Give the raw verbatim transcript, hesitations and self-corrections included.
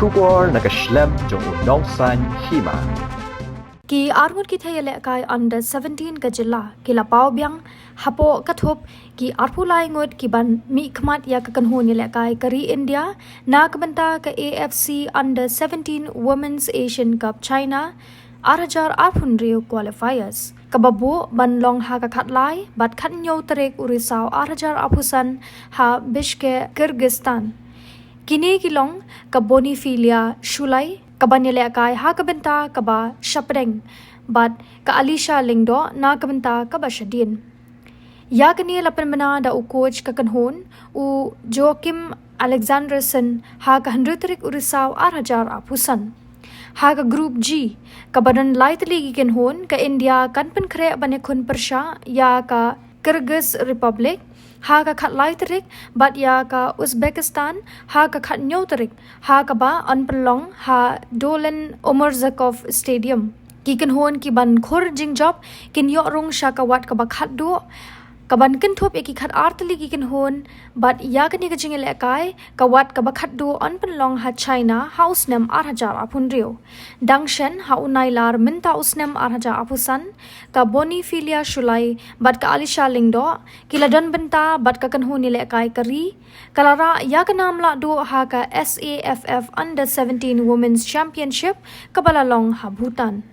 Khubor na ka shlem jong u nongsan hima. Ki arngut ki thei ïalehkai under seventeen ka jylla ki la paw biang hapoh ka thup ki arphew lai ngut ki ban mihkhmat ïa ka kynhun ïalehkai ka ri India na ka bynta ka A F C under seventeen Women's Asian Cup China ar hajar arphew hynriew qualifiers, kaba buh ban long ha ka khatlai bad khathynñiew tarik u Risaw ar hajar arphew san ha Bishkek, Kyrgyzstan. Kine ki long ka Bonifilia Shulai, ka ban ïalehkai ha ka bynta kaba shapdeng, bad ka Alisha Lyngdoh na ka bynta kaba shadien. Ïa kane la pynbna da u coach ka kynhun, u Joachim Alexanderson, ha ka hynriew tarik u Risaw ar hajar arphew san. Ha ka Group G, kaba don lai tylli ki kynhun, ka India kan pynkhreh ban ïakhun pyrshah ïa ka Kyrgyz Republic ha ka khatlai tarik bad ïa ka Uzbekistan ha ka khathynñiew tarik, ha kaba yn pynlong ha Do'lon Umurzakov Stadium. Ki kynhun ki ban khur jingjop kin ïoh rung sha ka wat kaba khatduh, ka ban kynthup ïa ki khatar tylli ki kynhun, bad ïa kane ka jingïalehkai ka wat kaba khatduh yn pynlong ha China ha u snem ar hajar arphew hynriew. Dang shen ha u Nailar mynta u snem ar hajar arphew san, ka Bonifilia Shulai bad ka Alisha Lyngdoh ki la don bynta bad ka kynhun ïalehkai ka ri, ka la rah ïa ka nam lahduh ha ka S A F F under seventeen Women's Championship kaba la long ha Bhutan.